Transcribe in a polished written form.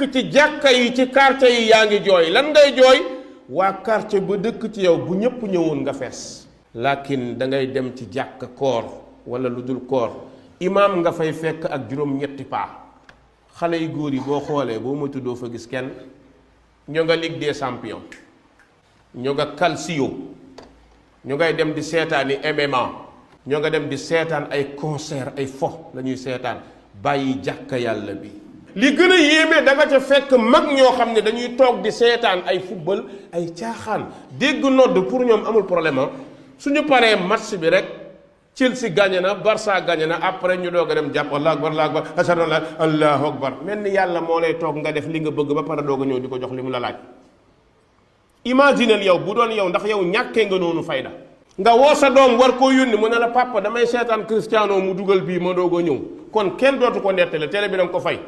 nekk ci jàkka yi ci quartier yi yaa ngi jooy lan ngay jooy waa quartier ba dëkk ci yow bu ñëpp ñëwoon nga fees lakin da ngay dem ci jàkka koor wala lu dul koor imaam nga fay fekk ak juróom-ñetti paa xale yu góor yi boo xoolee boo ma tuddoo fa gis kenn ñoo nga Ligue des champions ñoo nga calcio ñu ngay dem di seetaani MMA ñoo nga dem di seetaan ay concert ay fo la ñuy seetaan bàyyi jàkka yàlla bi li gën a yéeme da nga ca fekk mag ñoo xam ne dañuy toog di seetaan ay football ay caaxaan dégg nodd pour ñoom amul problème suñu paree match bi rek Chelsea gagné na Barça gagné na après ñu doog a dem jàpp allahu akbar allahu akbar ashhadu an la allahu akbar mel ni yàlla moo lay toog nga def li nga bëgg ba pare doog a ñëw di ko jox li mu la laaj imaginel yow bu doon yow ndax yow ñàkkee nga noonu fayda nga woo sa doom war koo yónni mu ne la papa damay seetaan Cristiano mu dugal bii ma doog a ñëw kon kenn dootu ko nettali télé bi danga ko fay